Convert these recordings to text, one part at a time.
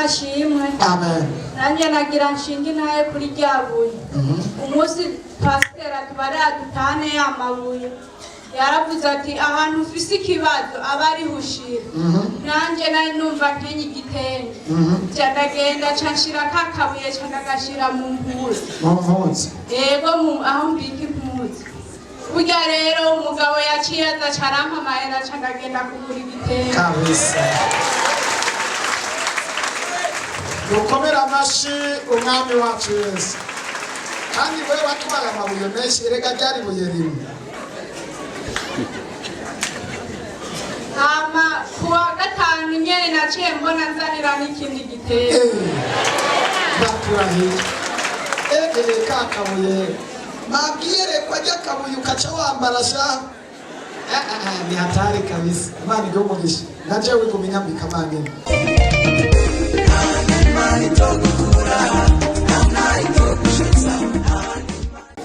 nashimwe. Amen. Nanjye nagira nshinga intahe kuri rya buye. Umunsi pasiteri atubara dutane ya mabuye, yaravuze ati: "Ahantu ufise ikibazo aba ariho ushira." Nanjye nari numva nkenye igitenge, nca ndagenda, nca nshira ka kabuye, nca ndagashira mu mpuzu. Mu mpuzu? Yego, aho mbika impuzu. Burya rero umugabo yaciye aza, aca arampa amahera, nca ndagenda kugura igitenge. Kabisa, dukomere amashi Umwami wacu Yesu. Kandi we watwaye amabuye menshi, erega ryari ibuye rimwe. Hama kuwa gatanu nyene naciye mbona nzanira n'ikindi gitenge. Ndakurahiye, ka kabuye mabwire ko ajya kabuye ukaca wambara sha. Ni hatari kabisa. Imana iguhe umugisha, na jewe iguma inyambika manyene.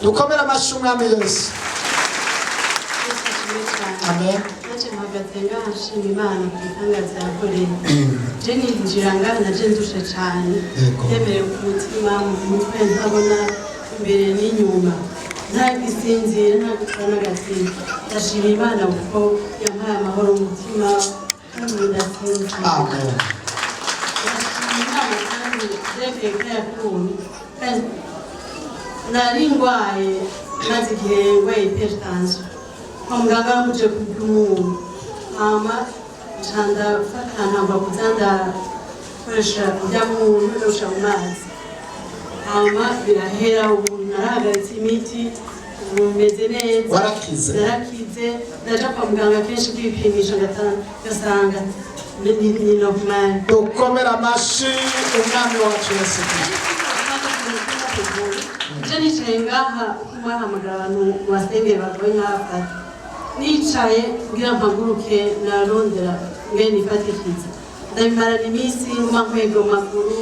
Dukomere amashi Umwami Yesu. Yesu ashimwe cyane. Amen. Naje mpagaze ngaha nshima Imana ku bitangaza yakoreye. Je ninjira ngaha naje ndushe cyane, ndemerewe ku mutima, mu mutwe, ntabona imbere n'inyuma, nta gisinzira, nta gukora n'agatsima. Ndashima Imana kuko yampaye amahoro mu mutima kandi ubu ndasinzira. Amen. Ndashima Imana kandi byerekeye ko yakuye kandi nari ndwaye, maze igihe ndwaye hypertension, kwa muganga bambuje kurya umunyu, hama nca ndafata, ntangura kuza ndakoresha urya munyu, ndawushyira mu mazi, hama birahera. Ubu narahagaritse imiti, ubu meze neza. Warakize? Narakize. Ndaja kwa muganga kenshi kwipimisha, ngasanga ni normal. Dukomere amashi Umwami wacu Yesu Kristo. Je nicaye ngaha, mwahamagara abantu mu basengere barwaye nk'abafata, nicaye kugira mpaguruke, narondera ngene nifatikiza, ndabimarana iminsi nguma nkwega mu maguru,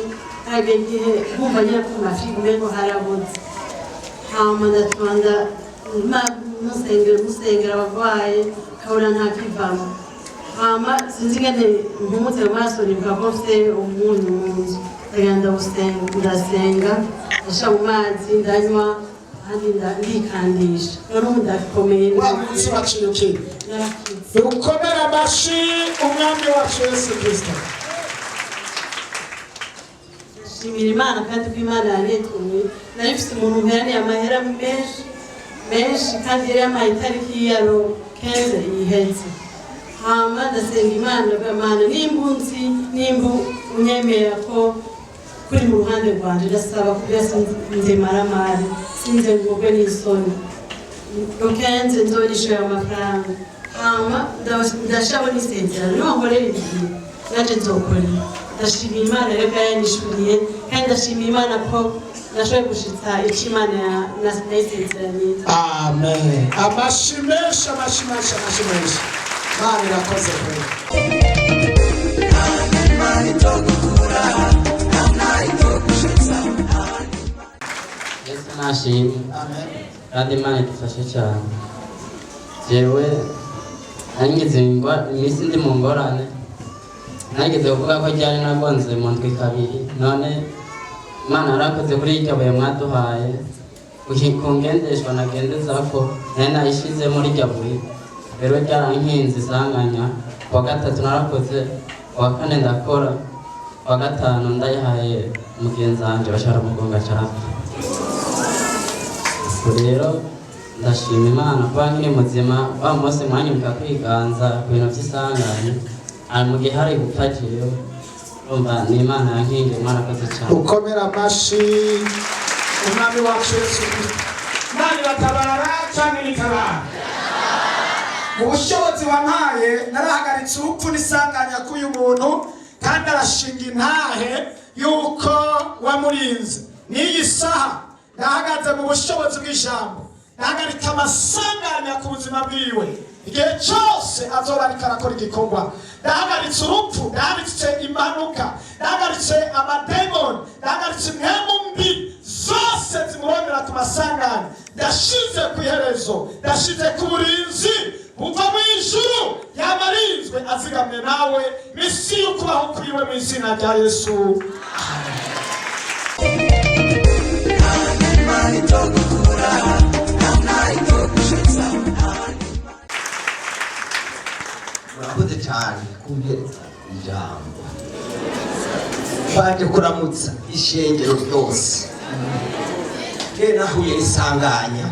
hagera igihe nkumva nyine ko mu mafi umengo harabuze. Hama ndatonda musengera, musengera abarwaye, kabona ntakivamo. Hama sinzi ingene mpumutse mu maso, nibuka ko mfite umunyu mu nzu, ndagenda ndawusenga, ndasenga, ndashira mu mazi, ndanywa, kandi ndikandisha. None ubu ndakomeye. Wa munsi waciye ukira? Narakize. Dukomere amashi Umwami wacu Yesu Kristo. Ndashimira Imana kandi ko Imana yanetumye. Nari mfise umuntu mperaniye amahera menshi menshi, kandi yari yampaye itariki ya le 15 iheze. Hama ndasenga Imana, ndavuga: "Mana, nimba unzi, nimba unyemera ko kuri mu ruhande rwanje, ndasaba kugira sinze maramare, sinze ngurwe n'isoni, le 15 nzorishyura amafaranga." Hama ndashiramo n'isezerano: niba nkorera igihe, nanjye nzokora ibi. Ndashimira Imana rero ko yanyishuriye, kandi ndashimira Imana ko nashoboye gushitsa icyo Imana nayisezeraniye. Amen. Amashi menshi, amashi menshi, amashi menshi. Imana irakoze pe. Yesu nashimwe. Amen. Kandi Imana idufashe cyane. Jewe nari iminsi ndi mu ngorane, nageze kuvuga ko ryari nagonze mu ndwi kabiri. None Imana yarakoze kuri iryo buye mwaduhaye, ku ngendeshwa nagendezako nari nayishize muri iryo buye, rero ryarankinze isanganya. Kuwa gatatu narakoze, kuwa kane ndakora, kuwa gatanu ndayihaye mugenzi wanje, bashobora mugonga carapfa. Ubwo rero ndashima Imana kuba nkiri muzima. Wa munsi mwanyumvika kwiganza ku bintu by'isanganya, ari mu gihe hari gupfa jewe, urumva ni Imana yankingiye. Mwarakoze cyane. Dukomere amashi Umwami wacu Yesu Kristo. Imana iratabara cyangwa ntitabara? Mu bushobozi wampaye narahagaritse urupfu n'isanganya k'uyu muntu, kandi arashinga intahe yuko wamurinze. N'iyi saha ndahagaze mu bushobozi bw'ijambo, ndahagarika amasanganya ku buzima bwiwe igihe cyose azoba ariko arakora igikorwa. Ndahagaritse urupfu, ndahagaritse impanuka, ndahagaritse amademoni, ndahagaritse impwemu mbi zose zimurondera ku masanganya. Ndashize ku iherezo, ndashize ku burinzi buva mu ijuru, yaba arinzwe azigamwe nawe. nawe misi y'ukubaho kwiwe mu izina rya Yesu. Murakoze cyane kumpereza ijambo. Baje kuramutsa ishengero ryose. Je nahuye n'isanganya,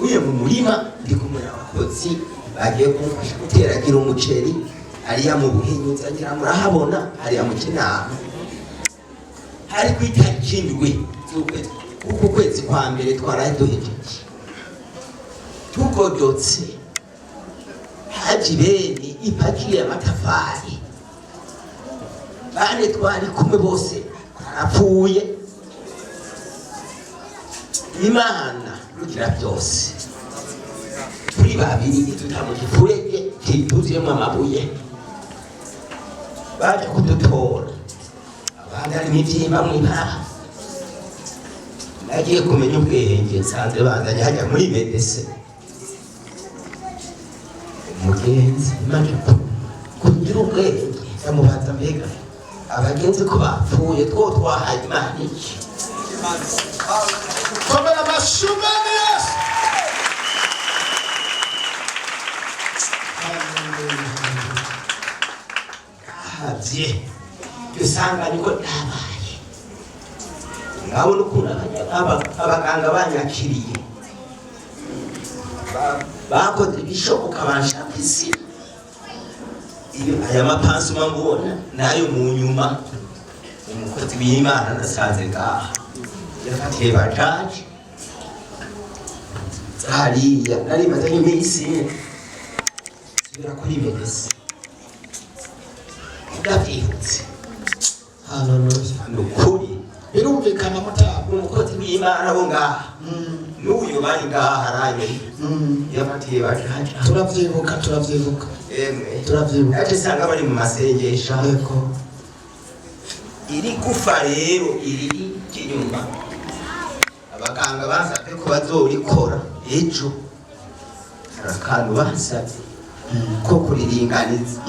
uye mu murima ndi kumwe n'abakozi bagiye kumfasha guteragira umuceri hariya mu Buhinyuza, ngira murahabona hariya mu Kinama. Hari ku itariki 7 z'ukwezi uku kwezi kwa mbere twaraye duhejeje tugodotse, haje ibeni ipakiye amatafari, bane twari kumwe bose barapfuye. Imana rugira byose, turi babiri ituta mu gifurege kituzuyemo amabuye, baje kudutora abandi harimo ivyimba mw'ibara. Nagiye kumenya ubwenge nsanze bazanye hajya muri medese umugenzi maze kugira ubwenge ndamubaza, mbega abagenzi ko bapfuye two twahaye Imana iki? Komera amashyi Umwami Yesu. Havye iryo sanganya uko ryabaye, ngabona ukuntu abaganga banyakiriye. Bakoze ibishoboka banshaka isi iyo aya mapansuma mbona nayo. Mu nyuma umukozi w'Imana nasanze ngaha yafatiye bajaji hariya, nari maze nk'iminsi nsubira kuri medese ndavyihutse. Haleluya. Ni ukuri. Birumvikana mutaba. Umukozi w'Imana wo ngaha n'uyu bari ngaha haranye yafatiye bajaji. Turavyibuka, turavyibuka. Emwe. Turavyibuka. Yaje sanga bari mu masengesho. Yego. Iri gufa rero iri inyuma, abaganga basabye ko bazorikora ejo. Hari akantu basabye ko kuriringaniza.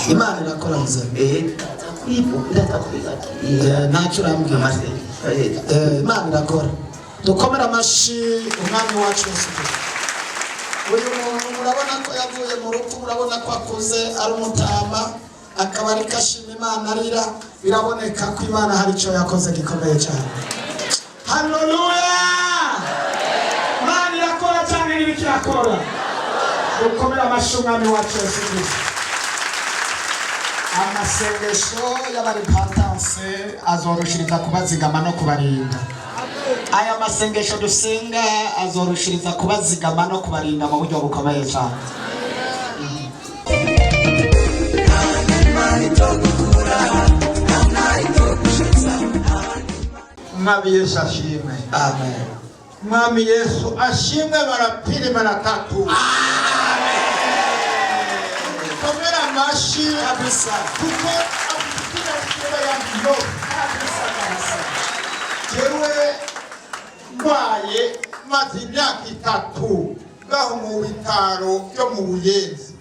Imana irakora muze. Ndaza kwivuga, ndaza kwibakira. Ntacyo urambwira. Amasengesho ahetse. Imana irakora. Dukomere amashi Umwami wacu Yesu Kristo. Uyu muntu murabona ko yavuye mu rupfu, murabona ko akuze ari umutama, akaba ariko ashima Imana arira. Biraboneka ko Imana hari icyo yakoze gikomeye cyane. Haleluya! Imana irakora cyane n'ibiki irakora. Dukomere amashyi Umwami wacu Yesu Kristo. Amasengesho y'abaripantanse azoroshiriza kubazigama no kubarinda. Aya masengesho dusenga azoroshiriza kubazigama no kubarinda mu buryo bukomeye cyane. Mwami Yesu ashimwe. Amen. Mwami Yesu ashimwe mara pili mara tatu. Komera amashi Kabisa. kuko afite isura ya yo. Kabisa kabisa. Jewe ndwaye maze imyaka 3 ngaho mu bitaro byo mu Buyenzi.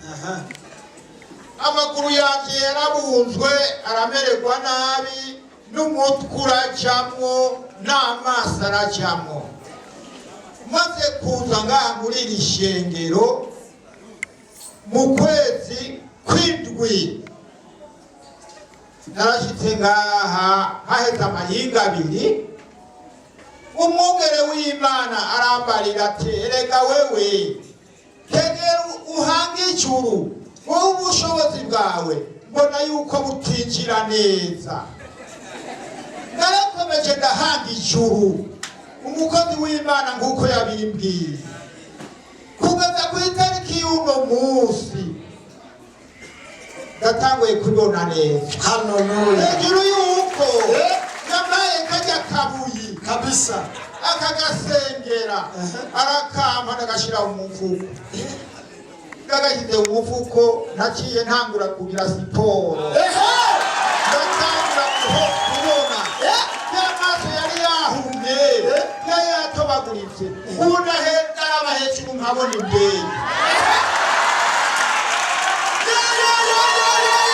Amaguru yanjye yarabunzwe aramererwa nabi, n'umutwe urajamwo n'amaso arajamwo. Maze kuza ngaha muri iri shengero mu kwezi kw'indwi, narashyitse ngaha haheze amahinga abiri. Umwungere w'Imana arambarira ati: "Erega wewe tegera uhange ijuru, wowe ubushobozi bwawe mbona yuko butinjira neza." Narakomeje ndahanga ijuru umukozi w'Imana nk'uko yabimbwiye, kugeza ku itariki y'uno munsi ndatanguye kubibona neza. Haleluya. Hejuru y'uko yamaye kajya kabuyi Kabisa. akagasengera, arakampa ndagashyira mu mufuko. Ndagashyize mu mufuko, naciye ntangura kugira siporo, ndatangura kubona y'amaso yari yahumye, yari yatobaguritse, ubu ndaraba hejuru nkabona indege. Ya, ya, ya, ya, ya,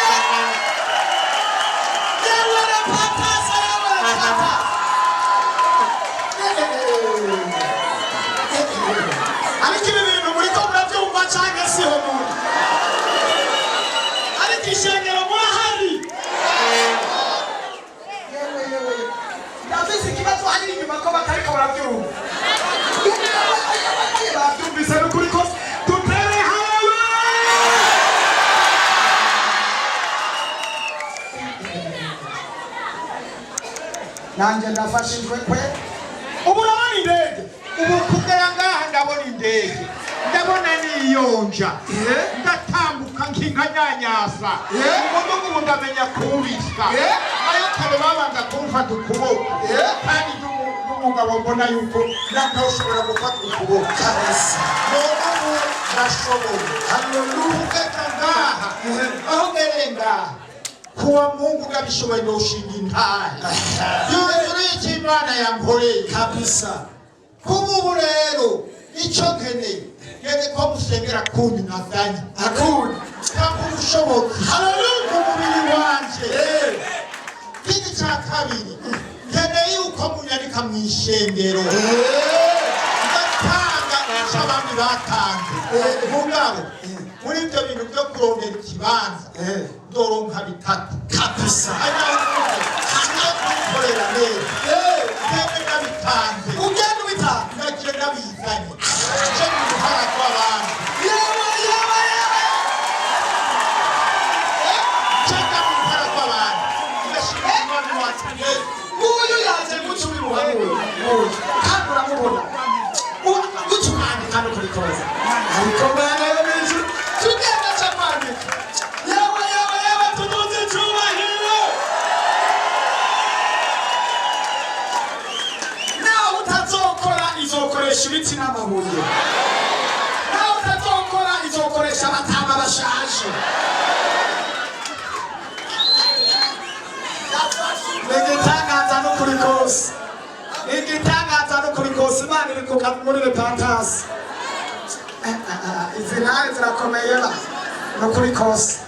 Nanjye ndafashijwe kwe. Ubu urabona indege? Ubu kugera ngaha ndabona indege, ndabona niyonja, ndatambuka nk'inkanyanyasa. Ubu ubu ndamenya kubika. Nayo kare babanza kumfata ukuboko, kandi n'umugabo mbona yuko natawushobora gufata ukuboko. Kabisa. None ubu ndashoboye. Haleluya. Kugeza ngaha, aho ngereye ngaha kuwa Mungu, ndabishoboye, ndoshinga intahe yuzuye icyo Imana yankoreye. Kabisa. Kuba ubu rero icyo nkeneye, ngeze ko musengera kundi nazanye Akundi. Cyangwa ubushobozi Haleluya. mu mubiri wanje. Ikindi cya kabiri, nkeneye yuko munyandika mu ishengero, ngatanga icyo abandi batanze. Mugabo muri ibyo bintu byo kurondera ikibanza, ndoronka bitatu. Kabisa. Hanyuma kubikorera neza, ngende nabitanze. Ugenda ubitanga. Ndagiye nabizanye icyo mu ruhara rw'abandi. Yewe, yewe, yewe! Cyangwa mu ruhara rw'abandi. Ndashimira Umwami wacu Yesu. Nguyu yaje guca ubimuhanura nguyu, kandi uramubona guca umwandika no kuri koza. Ariko Mana yo mw'ijuru, tugenda ca kwandika. Yewe, yewe, yewe, tuduze icubahiro! Nawe utazokora, izokoresha ibiti n'amabuye. Nawe utazokora, izokoresha abatama bashaje. Ni igitangaza n'ukuri kose, ni igitangaza n'ukuri kose. Imana iri muri repentance. Izi ntare zirakomeye ba, n'ukuri kose.